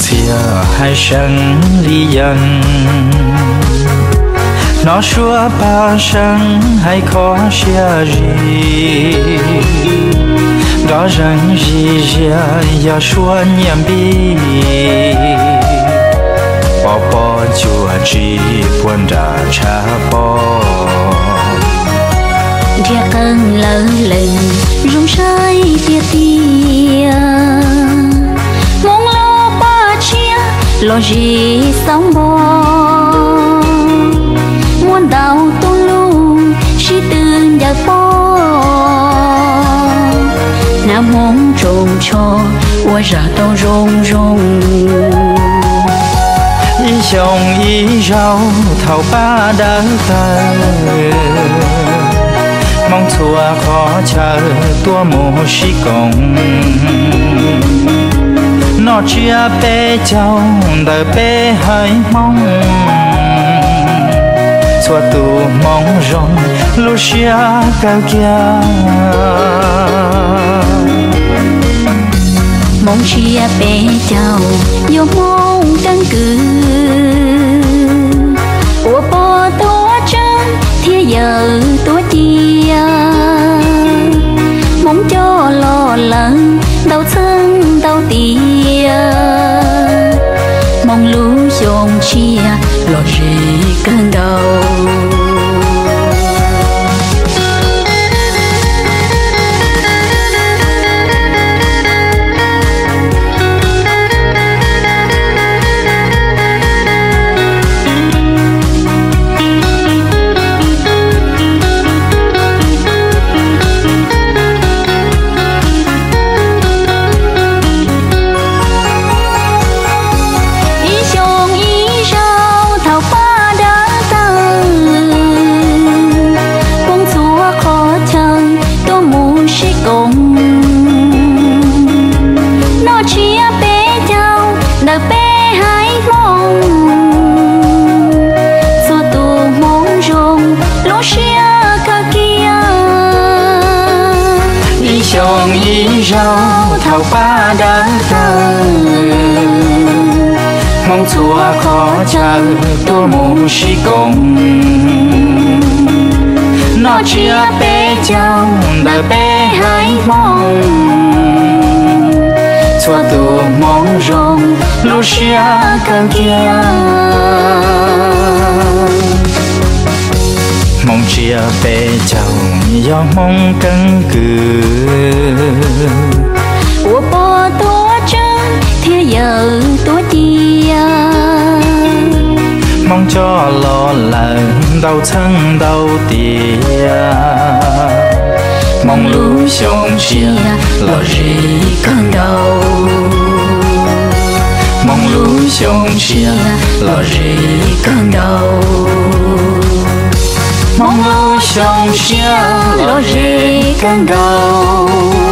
Txiaj hais seev li yees, hnov suab paj seev hais kho siab zis. Nrov zeeg zis zias yog suab nyiaj npib, pov pob cuam tsis puag nram tshav pob. Nrhiav qee lawv lees zoo saib tiag tiag, Hmoob lub paj tshiab los zis xauv npo, muaj ntau tus lus sib tw ncaws pob, hnav Hmoob tsoos tsho ua zaj tau zoo zoo. Ib xyoo ib zaug thaum pab dawb tawg, Hmoob txhua qhov chaw tuaj mus sib koom, noj tsiab peb caug ntawm peb haiv Hmoob. Txhua tus Hmoob zoo lub siab kawg kiag. Hmoob tsiab peb caug yog Hmoob keeb kwm, ua pog tuav tseeb thiab yawm tuav ci, Hmoob coj los lawm ntau txheej ntau tiam, Hmoob lub xyoo tshiab los zis kawg nkaus. Ib xyoo ib zaug thaum pab dawb tawg, Hmoob txhua qhov chaw tuaj mus sib koom, noj tsiab peb caug ntawm peb haiv Hmoob. Txhua tus Hmoob zoo lub siab kawg kiag. Ib xyoo ib zaug thaum pab dawb tawg, Hmoob txhua qhov chaw tuaj mus sib koom, noj tsiab peb caug ntawm peb haiv Hmoob. Txhua tus Hmoob zoo lub siab kawg kiag. Hmoob tsiab peb caug yog Hmoob keeb kwm, ua pog tuav tseeb thiab yawm tuav ci, Hmoob coj los lawm ntau txheej ntau tiam. Hmoob lub xyoo tshiab los zis kawg nkaus. Hmoob lub xyoo tshiab los zis kawg nkaus. Hmoob lub xyoo tshiab los zis kawg nkaus.